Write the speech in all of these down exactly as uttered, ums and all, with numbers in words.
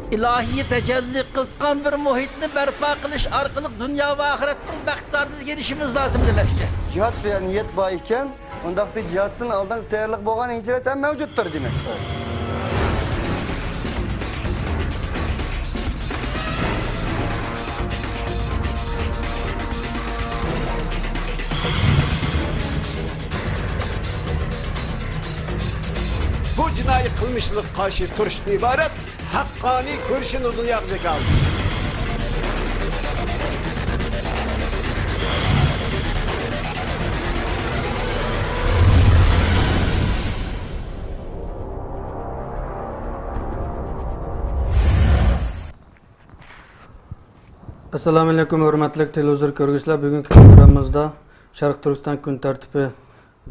ئىلاھىي تەجەللى قىلىۋاتقان بىر مۇھىتنى بەرپا قىلىش ئارقىلىق دۇنيا ۋە ئاخىرەتنىڭ بەخت سائادىتىگە ئېرىشىشىمىز لازىم دېمەكچى. جىھاد ۋە نىيەت بار ئىكەن، ئۇنداقتا جىھادتىن ئالدىنقى تەييارلىق بولغان ھىجرەت ھەم مەۋجۇتتۇر دېمەكتۇر. بۇ جىنايى قىلمىشلارغا قارشى تۇرۇشتىن ئىبارەت ھەققانىي كۈرىشىنى دۇنياغا جاكارلىدى. ئەسسالامۇئەلەيكۇم، ھۆرمەتلىك تېلېۋىزور كۆرگۈچىلەر، بۈگۈنكى پروگراممىمىزدا شەرقىي تۈركىستان كۈن تەرتىپى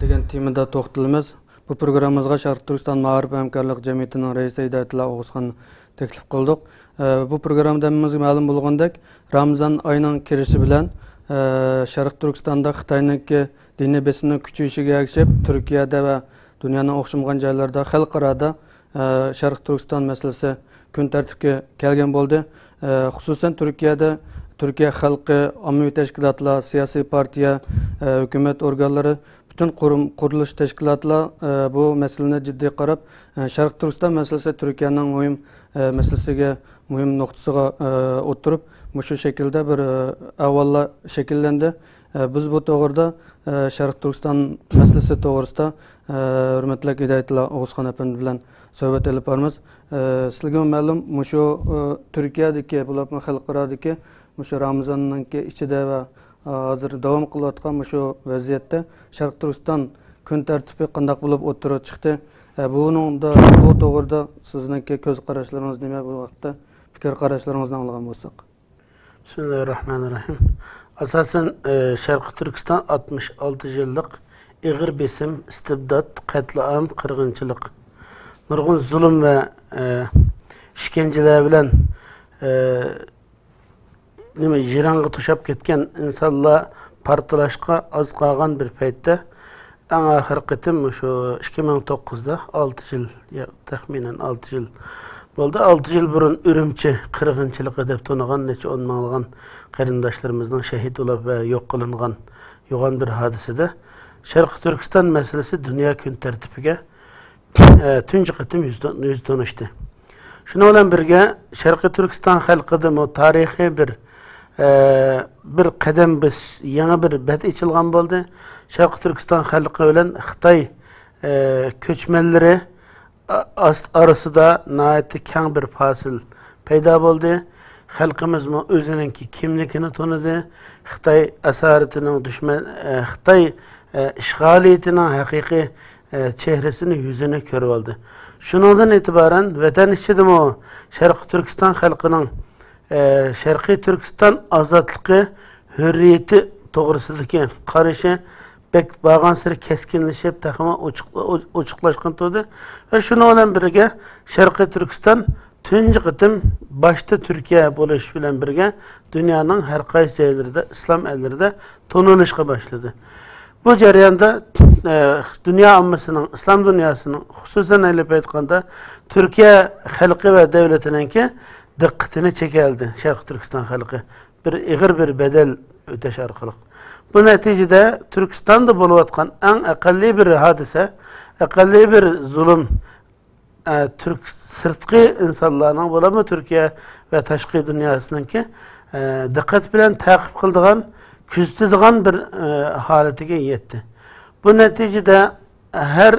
دېگەن تېمىدا توختىلىمىز. بۇ پروگراممىمىزغا شەرقىي تۈركىستان مائارىپ ھەمكارلىق جەمئىيىتىنىڭ رەئىسى ھىدايەتۇللا ئوغۇزخان تەكلىپ قىلدۇق. ئە، بۇ پروگراممىدا ھەممىمىزگە مەلۇم بولغاندەك، رامىزان ئايىنىڭ كىرىشى بىلەن، ئە، شەرقىي تۈركىستاندا خىتاينىڭكى دىنىي بېسىمنىڭ كۈچىيىشىگە ئەگىشىپ، تۈركىيەدە ۋە دۇنيانىڭ ئوخشىمىغان جايلىرىدا خەلقئارادا، ئە، شەرقىي تۈركىستان مەسىلىسى كۈن تەرتىپكە كەلگەن بولدى. ئە، خۇسۇسەن تۈركىيەدە تۈركىيە خەلقى، ئاممىۋى تەشكىلاتلار، سىياسىي پارتىيە، ئە، ھۆكۈمەت ئورگانلىرى، پۈتۈن قۇرۇم-، قۇرۇلۇش تەشكىلاتلار، ئە، بۇ مەسىلىنى جىددىي قاراپ، ئە، شەرقىي تۈركىستان مەسىلىسى تۈركىيەنىڭ مۇھىم، ئە، مەسىلىسىگە، مۇھىم نۇقتىسىغا، ئە، ئولتۇرۇپ، مۇشۇ شەكىلدە بىر، ئە، ئەھۋاللار شەكىللەندى. ئە، بىز بۇ توغرىدا، ئە، شەرقىي تۈركىستان مەسىلىسى توغرىسىدا، ئە، ھۆرمەتلىك ھىدايەتۇللا ئوغۇزخان ئەپەندى بىلەن سۆھبەت ئېلىپ بارىمىز. ئە، سىلەرگىمۇ مەلۇم، مۇشۇ، ئە، تۈركىيەدىكى، بولۇپمۇ خەلقئارادىكى مۇشۇ رامىزاننىڭكى ئىچىدە ۋە ھازىر داۋام قىلىۋاتقان مۇشۇ ۋەزىيەتتە شەرقىي تۈركىستان كۈن تەرتىپى قانداق بولۇپ ئوتتۇرىغا چىقتى؟ ھە، بۇنىڭدا، بۇ توغرىدا سىزنىڭكى كۆز قاراشلىرىڭىز نېمە؟ بۇ ھەقتە پىكىر قاراشلىرىڭىزنى ئاڭلىغان بولساق. بىسمىللاھىررەھمانىررەھىم. ئاساسەن، ئە، شەرقىي تۈركىستان ئاتمىش ئالتە يىللىق ئېغىر بېسىم، ئىستىبدات، قەتلىئام، قىرغىنچىلىق، نۇرغۇن زۇلۇم ۋە، ئە، ئىشكەنجىلەر بىلەن، ئە، نېمە، ژىرەڭگە توشاپ كەتكەن ئىنسانلار پارتلاشقا ئاز قالغان بىر پەيتتە، ئەڭ ئاخىرقى قېتىم مۇشۇ ئىككى مىڭ توققۇزدا، ئالتە يىل، يا، تەخمىنەن ئالتە يىل بولدى. ئالتە يىل بۇرۇن ئۈرۈمچى قىرغىنچىلىقى دەپ تونۇغان نەچچە ئون مىڭلىغان قېرىنداشلىرىمىزنىڭ شەھىت بولۇپ ۋە يوق قىلىنغان يوغان بىر ھادىسىدە شەرقىي تۈركىستان مەسىلىسى دۇنيا كۈن تەرتىپىگە ئە، تۇنجى قېتىم يۈز، يۈز تونۇشتى. شۇنىڭ بىلەن بىرگە، شەرقىي تۈركىستان خەلقىدىمۇ تارىخىي بىر، ئە، بىر قەدەم بېسىش، يېڭى بىر بەت ئېچىلغان بولدى. شەرقىي تۈركىستان خەلقى بىلەن خىتاي، ئە، كۆچمەنلىرى ئا-، ئاس-، ئارىسىدا ناھايىتى كەڭ بىر پاسىل پەيدا بولدى. خەلقىمىزمۇ ئۆزىنىڭكى كىملىكىنى تونۇدى. خىتاي ئاسارىتىنىڭ دۈشمەن، ئە، خىتاي، ئە، ئىشغالىيىتىنىڭ ھەقىقىي، ئە، چېھرىسىنى، يۈزىنى كۆرۈۋالدى. شۇنىڭدىن ئېتىبارەن ۋەتەن ئىچىدىمۇ شەرقىي تۈركىستان خەلقىنىڭ، ئە، شەرقىي تۈركىستان ئازادلىقى، ھۆرىيىتى توغرىسىدىكى قارىشى بەك بارغانسېرى كەسكىنلىشىپ، تېخىمۇ ئوچۇق-، ئو-، ئوچۇقلاشقىن تۇردى. ۋە شۇنىڭ بىلەن بىرگە، شەرقىي تۈركىستان تۇنجى قېتىم باشتا تۈركىيە بولۇش بىلەن بىرگە، دۇنيانىڭ ھەر قايسى جايلىرىدا، ئىسلام ئەللىرىدە تونۇلۇشقا باشلىدى. بۇ جەرياندا، ئە، دۇنيا ئاممىسىنىڭ، ئىسلام دۇنياسىنىڭ، خۇسۇسەن ئېلىپ ئېيتقاندا، تۈركىيە خەلقى ۋە دۆلىتىنىڭكى دىققىتىنى چېكەلدى شەرقىي تۈركىستان خەلقى. بىر ئېغىر بىر بەدەل ئۆتەش ئارقىلىق. بۇ نەتىجىدە تۈركىستاندا بولۇۋاتقان ئەڭ ئەقەللىي بىر ھادىسە، ئەقەللىي بىر زۇلۇم، ئە، تۈرك سىرتقى ئىنسانلارنىڭ، بولۇپمۇ تۈركىيە ۋە تاشقى دۇنياسىنىڭكى، ئە، دىققەت بىلەن تەقىپ قىلىدىغان، كۆزىتىدىغان بىر، ئە، ھالىتىگە يەتتى. بۇ نەتىجىدە ھەر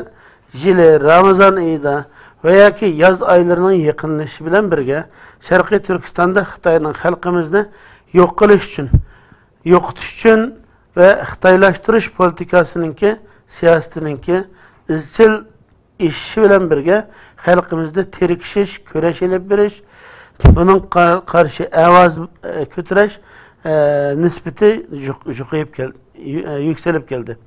يىلى رامىزان ئېيىدا ۋە ياكى ياز ئايلىرىنىڭ يېقىنلىشىشى بىلەن بىرگە، شەرقىي تۈركىستاندا خىتاينىڭ خەلقىمىزنى يوق قىلىش ئۈچۈن، يوقىتىش ئۈچۈن ۋە خىتايلاشتۇرۇش پولىتىكاسىنىڭكى، سىياسىتىنىڭكى ئىزچىل ئېشىشى بىلەن بىرگە، خەلقىمىزدە تىركىشىش، كۈرەش ئېلىپ بېرىش، بۇنىڭغا قارشى ئاۋاز، ئە، كۆتۈرۈش، ئە، نىسبىتى يۇق-، يۇقىرىيىپ كەل-، يۈ-، ئە، يۈكسىلىپ كەلدى.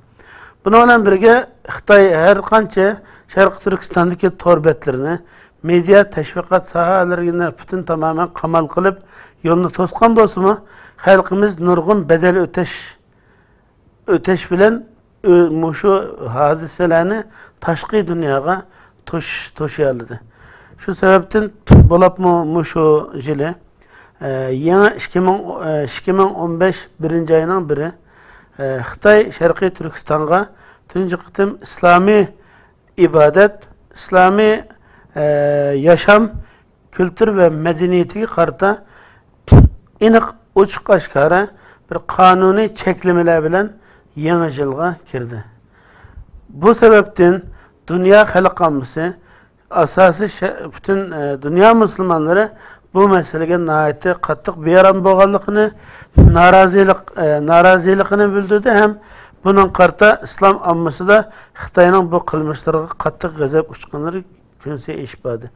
بۇنىڭ بىلەن بىرگە، خىتاي ھەر قانچە شەرقىي تۈركىستاندىكى تور بەتلىرىنى، مېدىيا، تەشۋىقات ساھەلىرىنى پۈتۈن تامامەن قامال قىلىپ، يولنى توسقان بولسىمۇ، خەلقىمىز نۇرغۇن بەدەل ئۆتەش ئۆتەش بىلەن ئۆ-، مۇشۇ ھادىسىلەرنى تاشقى دۇنياغا توش-، توشۇيالىدى. شۇ سەۋەبتىن بولۇپمۇ مۇشۇ يىلى، ئە، يېڭى ئىككى مىڭ، ئە، ئىككى مىڭ ئون بەش بىرىنچى ئاينىڭ بىرى، ئە، خىتاي شەرقىي تۈركىستانغا تۇنجى قېتىم ئىسلامىي ئىبادەت، ئىسلامىي، ئە، ياشام، كۈلتۈر ۋە مەدەنىيىتىگە قارىتا ئېنىق، ئوچۇق-ئاشكارا بىر قانۇنىي چەكلىمىلەر بىلەن يېڭى يىلغا كىردى. بۇ سەۋەبتىن دۇنيا خەلق ئاممىسى، ئاساسىي شە-، پۈتۈن، ئە، دۇنيا مۇسۇلمانلىرى بۇ مەسىلىگە ناھايىتى قاتتىق بىئارام بولغانلىقىنى، نارازىلىق، ئە، نارازىلىقىنى بىلدۈردى ھەم بۇنىڭغا قارىتا ئىسلام ئاممىسىدا خىتاينىڭ بۇ قىلمىشلىرىغا قاتتىق غەزەپ ئۇچقانلىرى كۈنسېرى ئېشىپ باردى.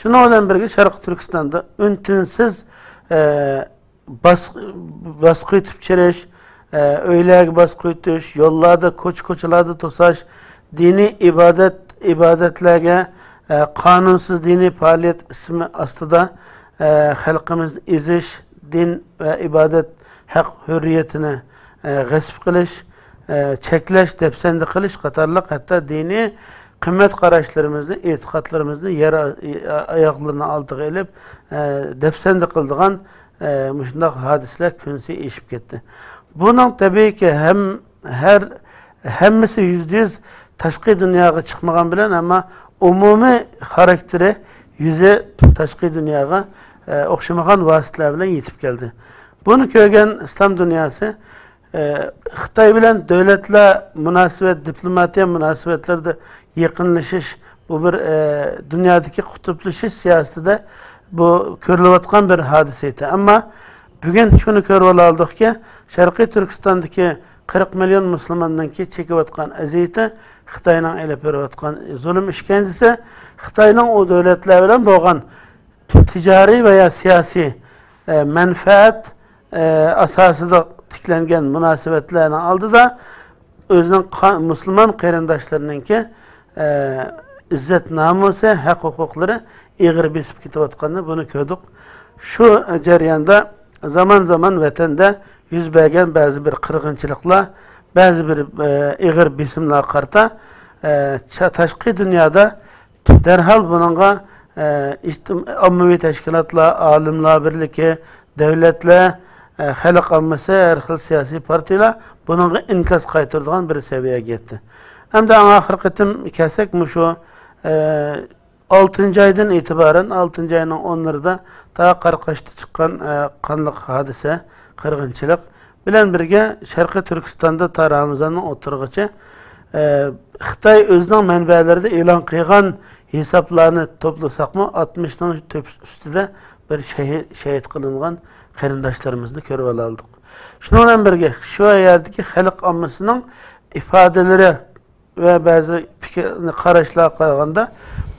شۇنىڭ بىلەن بىرگە، شەرقىي تۈركىستاندا ئۈن-تىنسىز، ئە، باس-، باسقۇيتۇپ چىرىش، ئە، ئۆيلەرگە باسقۇيتۇش، يوللاردا، كوچا-كوچىلاردا توساش، دىنىي ئىبادەت، ئىبادەتلەرگە، ئە، قانۇنسىز دىنىي پائالىيەت ئىسمى ئاستىدا، ئە، خەلقىمىزنى ئېزىش، دىن ۋە ئىبادەت ھەق ھۆررىيىتىنى، ئە، غەسپ قىلىش، ئە، چەكلەش، دەپسەندە قىلىش قاتارلىق ھەتتا دىنىي قىممەت قاراشلىرىمىزنى، ئېتىقادلىرىمىزنى يەر ئا-، ئاياغلىرىنىڭ ئالدىغا ئېلىپ، ئە، دەپسەندە قىلىدىغان، ئە، مۇشۇنداق ھادىسىلەر كۈنسېرى ئېشىپ كەتتى. بۇنىڭ تەبىئىيكى ھەم، ھەر، ھەممىسى يۈزدە يۈز تاشقى دۇنياغا چىقمىغان بىلەن، ئەمما ئومۇمىي خاراكتېرى، يۈزى تاشقى دۇنياغا، ئە، ئوخشىمىغان ۋاسىتىلەر بىلەن يېتىپ كەلدى. بۇنى كۆرگەن ئىسلام دۇنياسى، ئە، خىتاي بىلەن دۆلەتلەر مۇناسىۋەت، دىپلوماتىيە مۇناسىۋەتلىرىدە يېقىنلىشىش، بۇ بىر، ئە، دۇنيادىكى قۇتۇپلىشىش سىياسىتىدە بۇ كۆرۈلۈۋاتقان بىر ھادىسە ئىدى. ئەمما بۈگۈن شۇنى كۆرۈۋالالدۇقكى، شەرقىي تۈركىستاندىكى قىرىق مىليون مۇسۇلماننىڭكى چېكىۋاتقان ئەزىيىتى، خىتاينىڭ ئېلىپ بېرىۋاتقان زۇلۇم ئىشكەنجىسى، خىتاينىڭ ئۇ دۆلەتلەر بىلەن بولغان تىجارىي ۋە يا سىياسىي، ئە، مەنپەئەت، ئە، ئاساسىدا تىكلەنگەن مۇناسىۋەتلەرنىڭ ئالدىدا ئۆزىنىڭ قا-، مۇسۇلمان قېرىنداشلىرىنىڭكى، ئە، ئىززەت-نامۇسى، ھەق-ھوقۇقلىرى ئېغىر بېسىپ كېتىۋاتقاننى بۇنى كۆردۇق. شۇ جەرياندا زامان-زامان ۋەتەندە يۈز بەرگەن بەزى بىر قىرغىنچىلىقلار، بەزى بىر، ئە، ئېغىر بېسىملارغا قارىتا، ئە، چا-، تاشقى دۇنيادا دەرھال بۇنىڭغا، ئە، ئىجتىم-، ئاممىۋى تەشكىلاتلار، ئالىملار بىرلىكى، دۆلەتلەر، ئە، خەلق ئاممىسى، ھەر خىل سىياسىي پارتىيەلەر بۇنىڭغا ئىنكاس قايتۇرىدىغان بىر سەۋىيەگە يەتتى. ئەمدى ئەڭ ئاخىرقى قېتىم كەلسەك، مۇشۇ، ئە، ئالتىنچى ئايدىن ئېتىبارەن، ئالتىنچى ئاينىڭ ئونلىرىدا تا قاراقاشتا چىققان، ئە، قانلىق ھادىسە، قىرغىنچىلىق بىلەن بىرگە، شەرقىي تۈركىستاندا تا رامىزاننىڭ ئوتتۇرىغىچە، ئە، خىتاي ئۆزىنىڭ مەنبەلىرىدە ئېلان قىلغان ھېسابلارنى توپلىساقمۇ، ئاتمىشنىڭ تۆپ-، ئۈستىدە بىر شەھىد، شەھىد قىلىنغان قېرىنداشلىرىمىزنى كۆرۈۋالالدۇق. شۇنىڭ بىلەن بىرگە، شۇ يەردىكى خەلق ئاممىسىنىڭ ئىپادىلىرى ۋە بەزى پىكىر، قاراشلارغا قارىغاندا،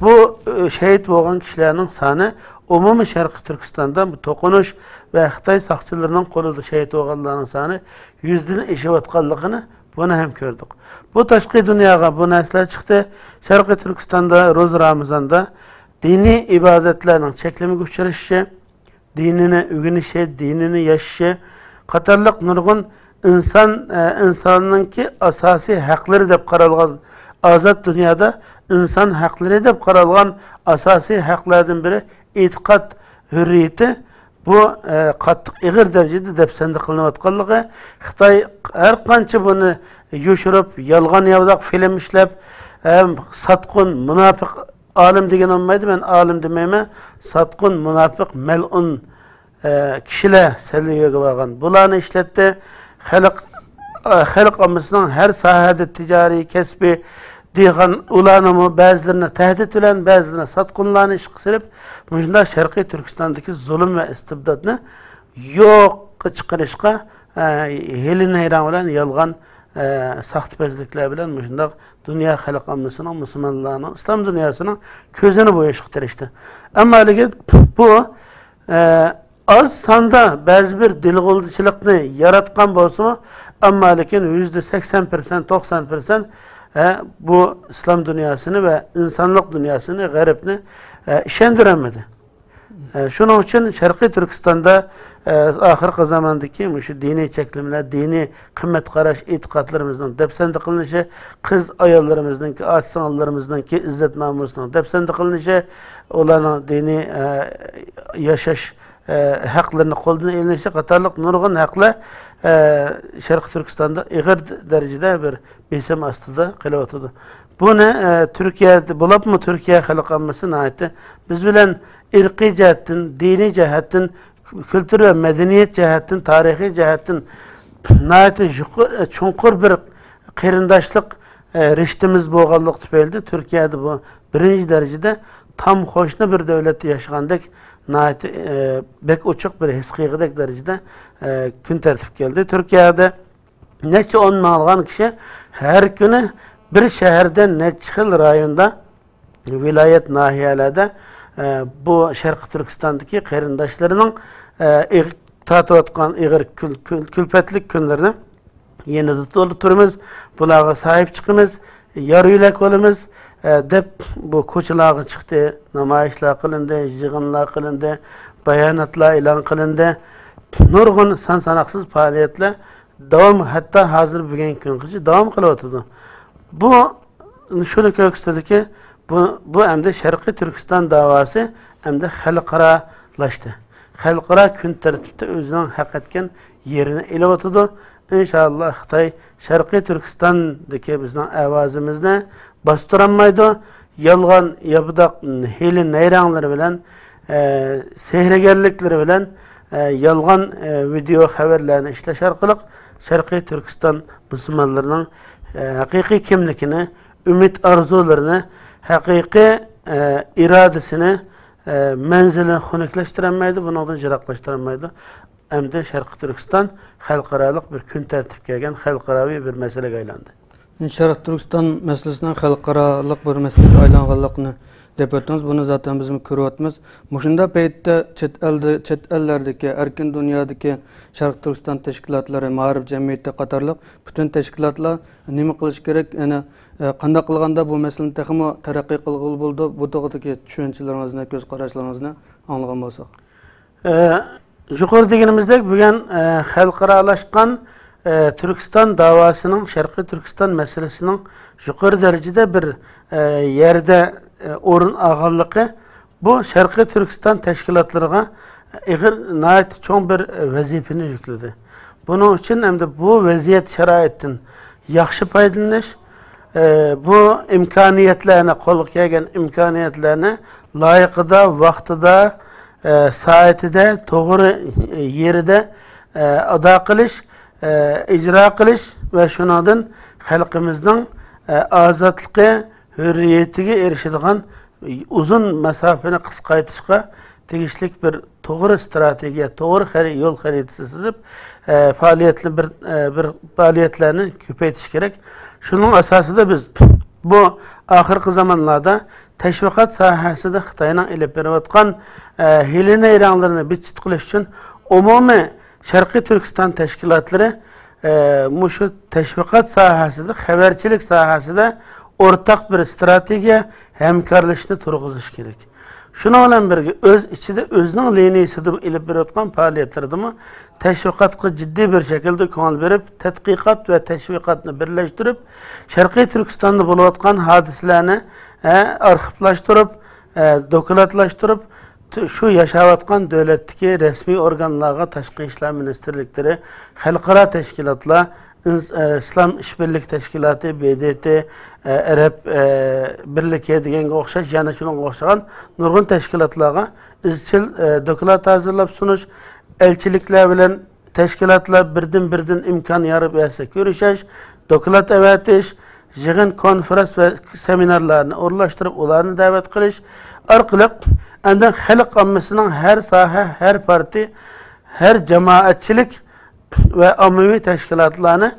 بۇ، ئى، شېھىت بولغان كىشىلەرنىڭ سانى ئومۇمىي شەرقىي تۈركىستاندا بۇ توقۇنۇش ۋە خىتاي ساقچىلىرىنىڭ قولىدا شېھىت بولغانلارنىڭ سانى يۈزدىن ئېشىۋاتقانلىقىنى بۇنى ھەم كۆردۇق. بۇ تاشقى دۇنياغا بۇ نەرسىلەر چىقتى. شەرقىي تۈركىستاندا روزا رامىزاندا دىنىي ئىبادەتلەرنىڭ چەكلىمىگە ئۇچرىشىشى، دىنىنى ئۆگىنىشى، دىنىنى ياشىشى قاتارلىق نۇرغۇن ئىنسان، ئە، ئىنساننىڭكى ئاساسىي ھەقلىرى دەپ قارالغان، ئازاد دۇنيادا ئىنسان ھەقلىرى دەپ قارالغان ئاساسىي ھەقلەردىن بىرى ئېتىقاد ھۆررىيىتى، بۇ، ئە، قاتتىق ئېغىر دەرىجىدە دەپسەندە قىلىنىۋاتقانلىقى، خىتاي ھەر قانچە بۇنى يوشۇرۇپ، يالغان ياۋىداق فىلىم ئىشلەپ، ھەم ساتقۇن، مۇناپىق، ئالىم دېگىنى بولمايدۇ، مەن ئالىم دېمەيمەن، ساتقۇن، مۇناپىق، مەلئۇن، ئە، كىشىلەر سەلۋىيەگە بارغان. بۇلارنى ئىشلەتتى. خەلق، ئە، خەلق ئاممىسىنىڭ ھەر ساھەدە تىجارىي، كەسپىي دېگەن ئۇلارنىمۇ بەزىلىرىنى تەھدىت بىلەن، بەزىلىرىنى ساتقۇنلارنى ئىشقا سېلىپ، مۇشۇنداق شەرقىي تۈركىستاندىكى زۇلۇم ۋە ئىستىبداتنى يوققا چىقىرىشقا، ئە، ھىيلە-نەيرەڭ بىلەن، يالغان، ئە، ساختىپەزلىكلەر بىلەن مۇشۇنداق دۇنيا خەلق ئاممىسىنىڭ، مۇسۇلمانلارنىڭ، ئىسلام دۇنياسىنىڭ كۆزىنى بوياشقا تىرىشتى. ئەمما لېكىن بۇ، ئە، ئاز ساندا بەزى بىر دىلغۇلدىچىلىقنى ياراتقان بولسىمۇ، ئەمما لېكىن يۈزدە سەكسەن پىرسەنت، توقسان پىرسەنت، ئە، بۇ ئىسلام دۇنياسىنى ۋە ئىنسانلىق دۇنياسىنى، غەربنى، ئە، ئىشەندۈرەلمىدى. ئە، شۇنىڭ ئۈچۈن شەرقىي تۈركىستاندا، ئە، ئاخىرقى زاماندىكى مۇشۇ دىنىي چەكلىمىلەر، دىنىي قىممەت قاراش، ئېتىقادلىرىمىزنىڭ دەپسەندە قىلىنىشى، قىز ئاياللىرىمىزنىڭكى، ئاچا سىڭىللىرىمىزنىڭكى ئىززەت نامۇسىنىڭ دەپسەندە قىلىنىشى، ئۇلارنىڭ دىنىي، ئە، ياشاش، ئە، ھەقلىرىنى قولدىن ئېلىنىشى قاتارلىق نۇرغۇن ھەقلەر، ئە، شەرقىي تۈركىستاندا ئېغىر دەرىجىدە بىر بېسىم ئاستىدا قېلىۋاتىدۇ. بۇنى، ئە، تۈركىيە، بولۇپمۇ تۈركىيە خەلق ئاممىسى ناھايىتى بىز بىلەن ئىرقىي جەھەتتىن، دىنىي جەھەتتىن، كۈلتۈر ۋە مەدەنىيەت جەھەتتىن، تارىخىي جەھەتتىن ناھايىتى يۇقىرى، چوڭقۇر بىر قېرىنداشلىق، ئە، رىشتىمىز بولغانلىقى تۈپەيلىدىن تۈركىيەدە بۇ بىرىنچى دەرىجىدە تام قوشنا بىر دۆلەتتە ياشىغاندەك ناھايىتى، ئە، بەك ئوچۇق بىر ھېس قىلغۇدەك دەرىجىدە، ئە، كۈن تەرتىپكە كەلدى. تۈركىيەدە نەچچە ئون مىڭلىغان كىشى ھەر كۈنى بىر شەھەردە نەچچە خىل رايوندا، ۋىلايەت، ناھىيەلەردە، ئە، بۇ شەرقىي تۈركىستاندىكى قېرىنداشلىرىنىڭ، ئە، ئېغ-، تارتىۋاتقان ئېغىر كۈل-، كۈل-، كۈلپەتلىك كۈنلىرىنى يېنىدا تۇر-، تۇرىمىز، بۇلارغا ساھىب چىقىمىز، يار يۆلەك بولىمىز، ئە، دەپ بۇ كوچىلارغا چىقتى، نامايىشلار قىلىندى، يىغىنلار قىلىندى، باياناتلار ئېلان قىلىندى. نۇرغۇن سان ساناقسىز پائالىيەتلەر داۋام، ھەتتا ھازىر بۈگۈنكى كۈنگىچە داۋام قىلىۋاتىدۇ. بۇ شۇنى كۆرسىتىدۇكى، بۇ، بۇ ئەمدى شەرقىي تۈركىستان داۋاسى ئەمدى خەلقئارالاشتى. خەلقئارا كۈن تەرتىپتە ئۆزىنىڭ ھەق ئەتكەن يېرىنى ئېلىۋاتىدۇ. ئىنشائاللا، خىتاي شەرقىي تۈركىستاندىكى بىزنىڭ ئاۋازىمىزنى باستۇرالمايدۇ. يالغان، ياپىداق ھىيلە نەيرەڭلىرى بىلەن، ئە، سېھىرگەرلىكلىرى بىلەن، ئە، يالغان، ئە، ۋىدېئو خەۋەرلەرنى ئىشلەش ئارقىلىق شەرقىي تۈركىستان مۇسۇلمانلىرىنىڭ، ئە، ھەقىقىي كىملىكىنى، ئۈمىد ئارزۇلىرىنى، ھەقىقىي، ئە، ئىرادىسىنى، ئە، مەنزىلىنى خۇنۈكلەشتۈرەلمەيدۇ، بۇنىڭدىن يىراقلاشتۇرالمايدۇ. ئەمدى شەرقىي تۈركىستان خەلقئارالىق بىر كۈن تەرتىپكە كەلگەن خەلقئاراۋى بىر مەسىلىگە ئايلاندى. شەرقىي تۈركىستان مەسىلىسىنىڭ خەلقئارالىق بىر مەسىلىگە ئايلانغانلىقىنى دەپ ئۆتتىڭىز، بۇنى زاتەن بىزمۇ كۆرۈۋاتىمىز. مۇشۇنداق پەيتتە چەت ئەلدە، چەت ئەللەردىكى، ئەركىن دۇنيادىكى شەرقىي تۈركىستان تەشكىلاتلىرى، مائارىپ جەمئىيىتى قاتارلىق پۈتۈن تەشكىلاتلار نېمە قىلىشى كېرەك؟ يەنە، ئە، قانداق قىلغاندا بۇ مەسىلىنى تېخىمۇ تەرەققىي قىلغىلى بولىدۇ؟ بۇ توغرىدىكى چۈشەنچىلىرىڭىزنى، كۆز قاراشلىرىڭىزنى ئاڭلىغان بولساق. ئە، يۇقىرىدا دېگىنىمىزدەك، بۈگۈن، ئە، خەلقئارالاشقان، ئە، تۈركىستان داۋاسىنىڭ، شەرقىي تۈركىستان مەسىلىسىنىڭ يۇقىرى دەرىجىدە بىر، ئە، يەردە، ئە، ئورۇن ئالغانلىقى بۇ شەرقىي تۈركىستان تەشكىلاتلىرىغا ئېغىر، ناھايىتى چوڭ بىر، ئە، ۋەزىپىنى يۈكلىدى. بۇنىڭ ئۈچۈن ئەمدى بۇ ۋەزىيەت شارائىتتىن ياخشى پايدىلىنىش، ئە، بۇ ئىمكانىيەتلەرنى، قولغا كەلگەن ئىمكانىيەتلەرنى لايىقىدا، ۋاقتىدا، ئە، سائىتىدە، توغرا يېرىدە، ئە، ئادا قىلىش، ئە، ئىجرا قىلىش ۋە شۇنىڭدىن خەلقىمىزنىڭ، ئە، ئازادلىقى، ھۆرىيىتىگە ئېرىشىدىغان ئۇزۇن مەساپىنى قىسقارتىشقا تېگىشلىك بىر توغرا ئىستراتېگىيە، توغرا خەرى-، يول خەرىتىسى سىزىپ، ئە، پائالىيەتنى بىر، ئە، بىر پائالىيەتلەرنى كۆپەيتىش كېرەك. شۇنىڭ ئاساسىدا بىز بۇ ئاخىرقى زامانلاردا تەشۋىقات ساھەسىدە خىتاينىڭ ئېلىپ بېرىۋاتقان، ئە، ھىيلە نەيرەڭلىرىنى بىتچىت قىلىش ئۈچۈن ئومۇمىي شەرقىي تۈركىستان تەشكىلاتلىرى، ئە، مۇشۇ تەشۋىقات ساھەسىدە، خەۋەرچىلىك ساھەسىدە ئورتاق بىر ئىستراتېگىيە، ھەمكارلىشىشنى تۇرغۇزۇش كېرەك. شۇنىڭ بىلەن بىرگە، ئۆز ئىچىدە ئۆزىنىڭ لىنىيىسىدە ئېلىپ بېرىۋاتقان پائالىيەتلىرىدىمۇ تەشۋىقاتقا جىددىي بىر شەكىلدە كۆڭۈل بېرىپ، تەتقىقات ۋە تەشۋىقاتنى بىرلەشتۈرۈپ، شەرقىي تۈركىستاندا بولۇۋاتقان ھادىسىلەرنى، ئە، ئارخىپلاشتۇرۇپ، ئە، دوكلاتلاشتۇرۇپ، تۇ-، شۇ ياشاۋاتقان دۆلەتتىكى رەسمىي ئورگانلارغا، تاشقى ئىشلار مىنىستىرلىكلىرى، خەلقئارا تەشكىلاتلار، ئىنس-، ئە، ئىسلام ئىشبىرلىك تەشكىلاتى، بى دې تې، ئە، ئەرەب، ئە، بىرلىكى دېگەنگە ئوخشاش، يەنە شۇنىڭغا ئوخشىغان نۇرغۇن تەشكىلاتلارغا ئىزچىل، ئە، دوكلات ھازىرلاپ سۇنۇش، ئەلچىلىكلەر بىلەن تەشكىلاتلار بىردىن-بىردىن ئىمكان يار بەرسە كۆرۈشۈش، دوكلات ئەۋەتىش، يىغىن، كونفېرانس ۋە سېمىنارلارنى ئورۇنلاشتۇرۇپ، ئۇلارنى دەۋەت قىلىش ئارقىلىق، ئاندىن خەلق ئاممىسىنىڭ ھەر ساھە، ھەر پارتىيە، ھەر جامائەتچىلىك ۋە ئاممىۋى تەشكىلاتلارنى،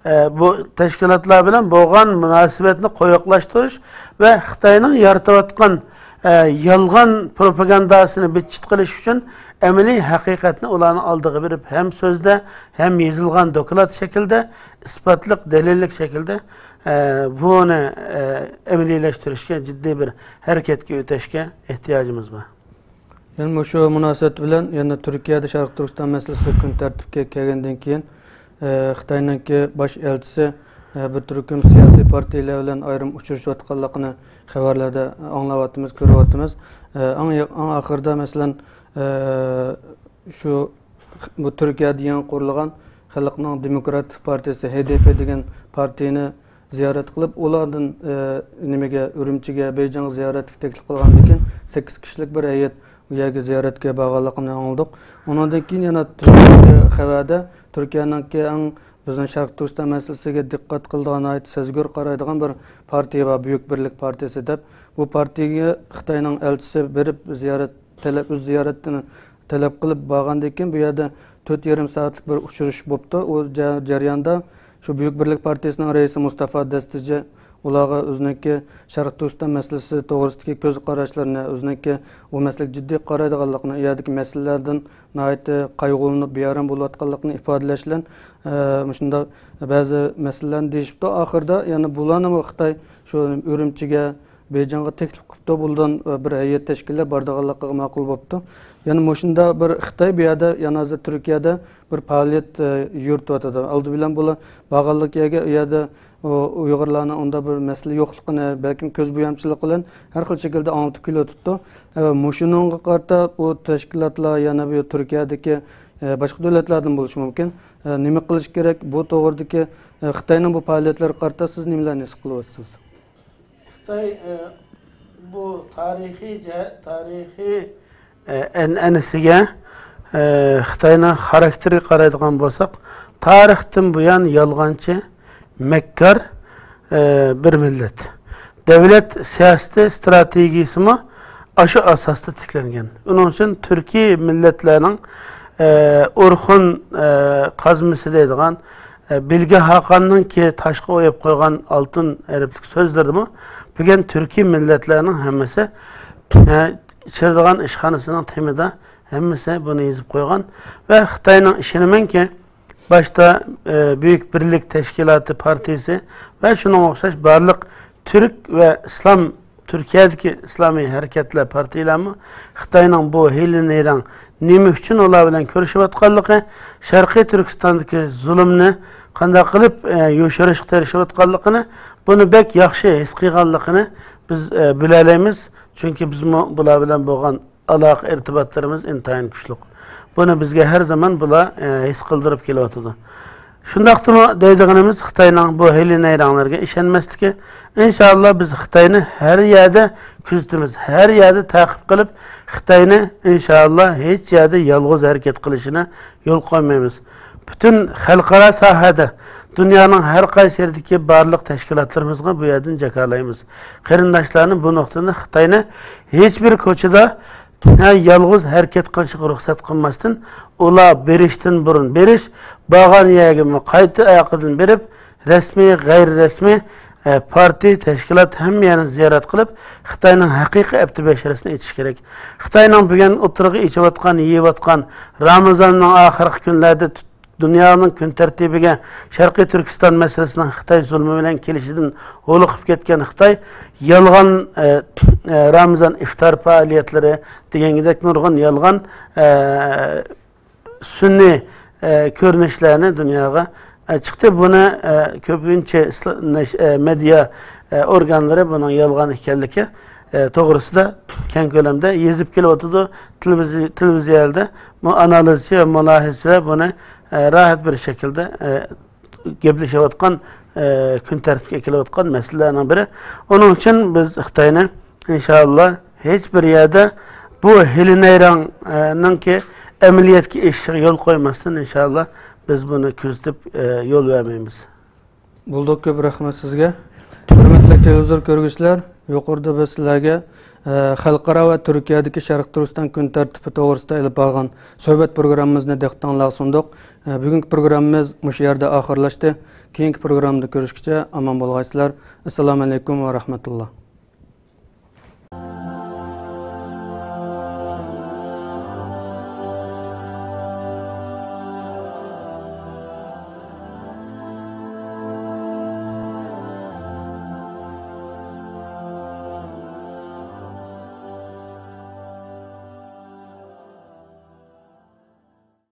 ئە، بۇ تەشكىلاتلار بىلەن بولغان مۇناسىۋەتنى قويۇقلاشتۇرۇش ۋە خىتاينىڭ يارىتىۋاتقان، ئە، يالغان پروپاگانداسىنى بىتچىت قىلىش ئۈچۈن ئەمەلىي ھەقىقەتنى ئۇلارنىڭ ئالدىغا بېرىپ، ھەم سۆزدە، ھەم يېزىلغان دوكلات شەكلىدە، ئىسپاتلىق، دەلىللىك شەكىلدە، ئە، بۇنى، ئە، ئەمەلىيلەشتۈرۈشكە، جىددىي بىر ھەرىكەتكە ئۆتۈشكە ئېھتىياجىمىز بار. يەنە مۇشۇ مۇناسىۋەت بىلەن يەنە تۈركىيەدە شەرقىي تۈركىستان مەسىلىسى كۈن تەرتىپكە كەلگەندىن كېيىن، ئە، خىتاينىڭكى باش ئەلچىسى، ئە، بىر تۈركۈم سىياسىي پارتىيىلەر بىلەن ئايرىم ئۇچرىشىۋاتقانلىقىنى خەۋەرلەردە ئاڭلاۋاتىمىز، كۆرۈۋاتىمىز. ئە، ئەڭ يا-، ئەڭ ئاخىرىدا، مەسىلەن، ئە، شۇ بۇ تۈركىيەدە يېڭى قۇرۇلغان خەلقنىڭ دېموكراتىك پارتىيىسى، ھې دې پې دېگەن پارتىيىنى زىيارەت قىلىپ، ئۇلاردىن، ئە، نېمىگە، ئۈرۈمچىگە، بېيجىڭغا زىيارەتكە تەكلىپ قىلغاندىن كېيىن، سەككىز كىشىلىك بىر ھەيئەت ئۇ يەرگە زىيارەتكە بارغانلىقىنى ئاڭلىدۇق. ئۇنىڭدىن كېيىن يەنە تۈركىيە خەۋەردە، تۈركىيەنىڭكى ئەڭ بىزنىڭ شەرقىي تۈركىستان مەسىلىسىگە دىققەت قىلىدىغان، ناھايىتى سەزگۈر قارايدىغان بىر پارتىيە بار، بۈيۈك بىرلىك پارتىيىسى دەپ. بۇ پارتىيەگە خىتاينىڭ ئەلچىسى بېرىپ زىيارەت تەلەپ، ئۆز زىيارىتىنى تەلەپ قىلىپ بارغاندىن كېيىن، بۇ يەردە تۆت يېرىم سائەتلىك بىر ئۇچرىشىش بوپتۇ. ئۇ جە-، جەرياندا شۇ بۈيۈك بىرلىك پارتىيىسىنىڭ رەئىسى مۇستافا دەستىجى ئۇلارغا ئۆزىنىڭكى شەرقىي تۈركىستان مەسىلىسى توغرىسىدىكى كۆز قاراشلىرىنى، ئۆزىنىڭكى بۇ مەسىلىگە جىددىي قارايدىغانلىقىنى، ئۇ يەردىكى مەسىلىلەردىن ناھايىتى قايغۇلىنىپ، بىئارام بولۇۋاتقانلىقىنى ئىپادىلەش بىلەن، ئە، مۇشۇنداق بەزى مەسىلىلەرنى دېيىشىپتۇ. ئاخىرىدا يەنە بۇلارنىمۇ خىتاي شۇ ئۈرۈمچىگە، بېيجىڭغا تەكلىپ قىپتۇ، بۇلىدىن بىر ھەيئەت تەشكىللەپ بارىدىغانلىقىغا ماقۇل بوپتۇ. يەنە مۇشۇنداق بىر خىتاي بۇ يەردە، يەنە ھازىر تۈركىيەدە بىر پائالىيەت، ئە، يۈرۈتۈۋاتىدۇ. ئالدى بىلەن بۇلار بارغانلىق يەرگە، ئۇ يەردە ئۇ-، ئۇيغۇرلارنىڭ ئۇنداق بىر مەسىلە يوقلۇقىنى، بەلكىم كۆز بويامچىلىق بىلەن ھەر خىل شەكىلدە ئاڭلىتىپ كېلىۋاتىدۇ. ئە، مۇشۇنىڭغا قارىتا ئۇ تەشكىلاتلار يەنە بۇ تۈركىيەدىكى، ئە، باشقا دۆلەتلەردىن بولۇشى مۇمكىن. ئە، نېمە قىلىش كېرەك؟ بۇ توغرىدىكى، ئە، خىتاينىڭ بۇ پائالىيەتلىرىگە قارىتا سىز نېمىلەرنى ھېس قىلىۋاتىسىز؟ خىتاي، ئە، بۇ تارىخىي جە-، تارىخىي، ئە، ئەنئەنىسىگە، ئە، خىتاينىڭ خاراكتېرىگە قارايدىغان بولساق، تارىختىن بۇيان يالغانچى، مەككار، ئە، بىر مىللەت. دۆلەت سىياسىتى، ستراتېگىيىسىمۇ ئاشۇ ئاساستا تىكلەنگەن. ئۇنىڭ ئۈچۈن تۈركىي مىللەتلەرنىڭ، ئە، ئورخۇن، ئە، قازمىسى دەيدىغان، ئە، بىلگە خاقاننىڭكى تاشقا ئويۇپ قويغان ئالتۇن ھەرپلىك سۆزلىرىدىمۇ بۈگۈن تۈركىي مىللەتلەرنىڭ ھەممىسى، ئە، ئىچىدىغان ئىشخانىسىنىڭ تېمىدا ھەممىسى بۇنى يېزىپ قويغان ۋە خىتاينىڭ، ئىشىنىمەنكى، باشتا، ئە، بۈيۈك بىرلىك تەشكىلاتى پارتىيىسى ۋە شۇنىڭغا ئوخشاش بارلىق تۈرك ۋە ئىسلام، تۈركىيەدىكى ئىسلامىي ھەرىكەتلەر، پارتىيىلەرمۇ خىتاينىڭ بۇ ھىيلە نەيرەڭ نېمە ئۈچۈن ئۇلار بىلەن كۆرۈشۈۋاتقانلىقى، شەرقىي تۈركىستاندىكى زۇلۇمنى قانداق قىلىپ، ئە، يوشۇرۇشقا تىرىشىۋاتقانلىقىنى، بۇنى بەك ياخشى ھېس قىلغانلىقىنى بىز، ئە، بىلەلەيمىز. چۈنكى بىزمۇ بۇلار بىلەن بولغان ئالاقە ئىرتىباتلىرىمىز ئىنتايىن كۈچلۈك. بۇنى بىزگە ھەر زامان بۇلار، ئە، ھېس قىلدۇرۇپ كېلىۋاتىدۇ. شۇنداقتىمۇ دەيدىغىنىمىز خىتاينىڭ بۇ ھىيلە نەيرەڭلىرىگە ئىشەنمەسلىكى. ئىنشائاللا، بىز خىتاينى ھەر يەردە كۆزىتىمىز، ھەر يەردە تەقىپ قىلىپ، خىتاينى، ئىنشائاللا، ھېچ يەردە يالغۇز ھەرىكەت قىلىشىنى يول قويمايمىز. پۈتۈن خەلقئارا ساھەدە دۇنيانىڭ ھەر قايسى يېرىدىكى بارلىق تەشكىلاتلىرىمىزغا بۇ يەردىن جاكارلايمىز. قېرىنداشلارنى، بۇ نۇقتىنى، خىتاينى ھېچ بىر كوچىدا ھە، يالغۇز ھەرىكەت قىلىشىغا رۇخسەت قىلماستىن، ئۇلار بېرىشتىن بۇرۇن بېرىش، بارغان يەرگىمۇ قايتا ئاياقىدىن بېرىپ، رەسمىي، غەيرىي رەسمىي، ئە، پارتىيە، تەشكىلات ھەممە يەرنى زىيارەت قىلىپ، خىتاينىڭ ھەقىقىي ئەپتى بەشىرىسىنى ئېچىش كېرەك. خىتاينىڭ بۈگۈن ئوتتۇرىغا ئېچىۋاتقان، يېيىۋاتقان، رامىزاننىڭ ئاخىرقى كۈنلەردە تۇت-، دۇنيانىڭ كۈن تەرتىپىگە شەرقىي تۈركىستان مەسىلىسىنىڭ خىتاي زۇلمى بىلەن كېلىشىدىن ھولۇقۇپ كەتكەن خىتاي يالغان، ئە، ئە، رامىزان ئىفتار پائالىيەتلىرى دېگەندەك نۇرغۇن يالغان، ئە، سۈنئىي، ئە، كۆرۈنۈشلەرنى دۇنياغا، ئە، چىقتى. بۇنى، ئە، كۆپىنچە ئىسلا-، نەش-، ئە، مېدىيا، ئە، ئورگانلىرى بۇنىڭ يالغان ئىكەنلىكى، ئە، توغرىسىدا كەڭ كۆلەمدە يېزىپ كېلىۋاتىدۇ، تېلېۋىزىيە-، تېلېۋىزىيەلەردە بۇ ئانالىزچى ۋە مۇلاھىزىچىلەر بۇنى، ئە، راھەت بىر شەكىلدە، ئە، گەپلىشىۋاتقان، ئە، كۈن تەرتىپكە كېلىۋاتقان مەسىلىلەرنىڭ بىرى. ئۇنىڭ ئۈچۈن بىز خىتاينى، ئىنشائاللا، ھېچ بىر يەردە بۇ ھىيلە نەيرەڭنىڭكى ئەمەلىيەتكە ئېشىشىغا يول قويماستىن، ئىنشائاللا، بىز بۇنى كۆزىتىپ، ئە، يول بەرمەيمىز. بولدى، كۆپ رەھمەت سىزگە. ھۆرمەتلىك تېلېۋىزور كۆرگۈچىلەر، يۇقىرىدا بىز سىلەرگە، ئە، خەلقئارا ۋە تۈركىيەدىكى شەرقىي تۈركىستان كۈن تەرتىپى توغرىسىدا ئېلىپ بارغان سۆھبەت پروگراممىمىزنى دىققىتىڭلارغا سۇندۇق. ئە، بۈگۈنكى پروگراممىمىز مۇشۇ يەردە ئاخىرلاشتى. كېيىنكى پروگراممىدا كۆرۈشكىچە ئامان بولغايسىلەر. ئەسسالامۇ ئەلەيكۇم ۋە رەھمەتۇللا.